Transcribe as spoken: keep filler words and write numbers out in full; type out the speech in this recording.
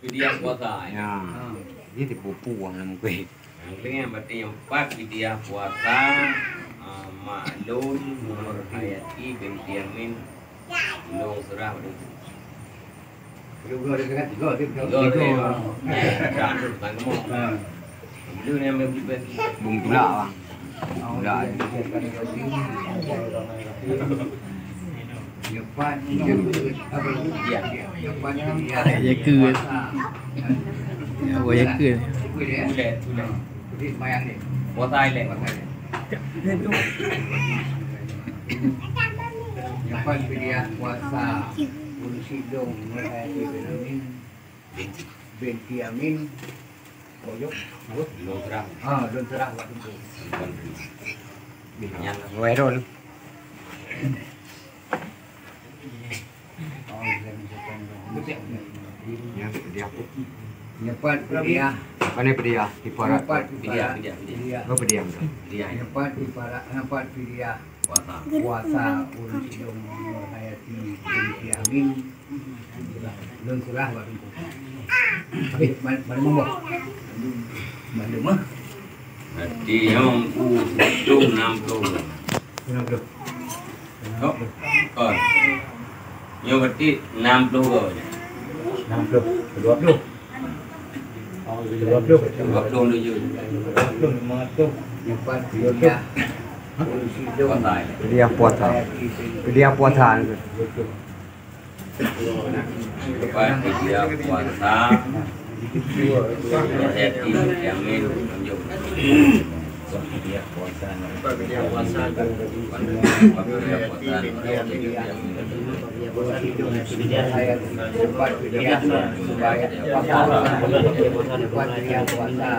Fidyah puasa, ya. Ya. Jadi dipupu orang lam kueh. Yang ketiga berarti yang empat fidyah puasa, ah, mak lôn, Nur Hayati binti Yamin, lôn seurah pada Tiga, tiga, tiga. Tiga, tiga. Eh, dah tu, tak gemuk. Ha. Benda ni ambil beli besi. Bung tulak, bang. Tulak. Depan, apa? Ya. Depan, ya. Ya, ke. Ya, oh, ya, ke. Boleh, boleh. Jadi, sembahyang ni. Puasa ilek. Puasa ilek. Nyoe pat fidyah puasa ureueng sidong Nur Hayati binti Amin. Binti Amin. Oh, yo. Apa? Lôn seurah. Ah, lôn seurah waktu tu. Nyan Khairul. Nyan fidyah. Nyoe pat fidyah. Pane fidyah? Kifarat. Nyoe pat fidyah. Fidyah, fidyah, fidyah. Oh, fidyah. Fidyah. Nyoe pat kifarat, nyoe pat fidyah. Puasa. Puasa ureueng sidong Nur Hayati binti Amin. Lôn seurah bak teungku. Habis, ma-, mana mambah? Mana mah? Berarti nyoe ku situng enam puluh. Enam puluh. Oh, kon. Nyoe berarti enam puluh go. Enam puluh. Dua puluh. Dua puluh. Dua puluh tujuh. Dua puluh, lima ratus. Empat puluh. Puasa. Fidyah puasa. Fidyah puasa. Lepas dia puasa, berarti jamin tunjuk. Dia puasa, dia puasa, dia puasa, dia puasa.